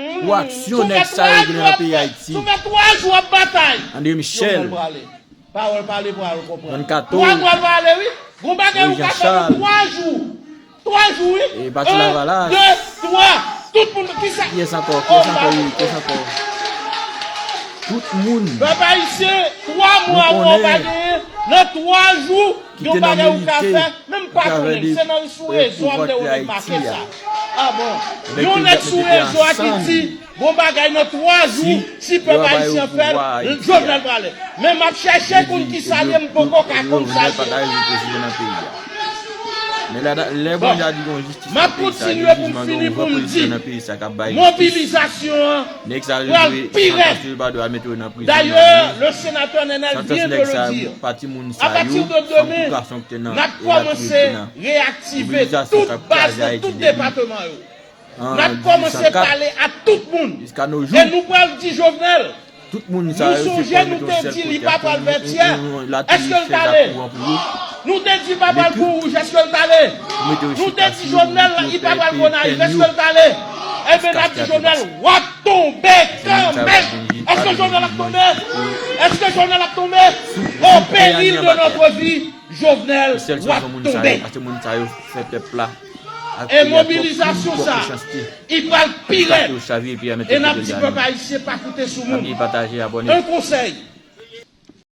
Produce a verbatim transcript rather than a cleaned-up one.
Pou aksyon nèg sa yo genyen nan peyi Ayiti. Sou fè twa jou ap batay. André Michel. Pawòl pale pral konprann. Don Kato. Twa mwa pale wi. Gon bagay ou ka fè nan twa jou. Twa jou wi. E Pati Lavalas. De, twa. Tout moun ki sa. Kiyès ankò? Kiyès ankò? Wi, kiyès ankò? Tout moun. Pèp ayisyen, twa mwa ou pa genyen. Nan twa jou, yon bagay ou ka fè. Menm pa konnen, se nan sou rezo a m te remake sa. Ah bon. Yon nèg sou rezo a ki di, gon bagay nan twa jou, si pèp ayisyen fè l, Jovenel prale. Men m ap chèche konn ki sa l ye, m poko ka konn sa l ye. Bon, m ap kontinye pou m fini pou m di, mobilizasyon an pral pi rèd. Dayè, le senatè Nenel vyen de le dire. Apati de demen, n ap kòmanse reyaktive tout baz nan tout depatman yo. N ap kòmanse pale a tout moun. E nou pral di Jovenel, nou sonje nou te di li pa pral fè tyè, èske l t ale? Nou te di pa pral Pon Wouj, èske l t ale? Nou te di Jovenel li pa pral Gonayiv, èske l t ale? Enben n ap di Jovenel w ap tonbe kanmenm. Èske Jovenel ap tonbe? Èske Jovenel ap tonbe? Au péril de notre vie, Jovenel w ap tonbe. E mobilizasyon sa, li pral pi rèd. E n ap di pèp ayisyen pa koute sou moun. Yon konsèy,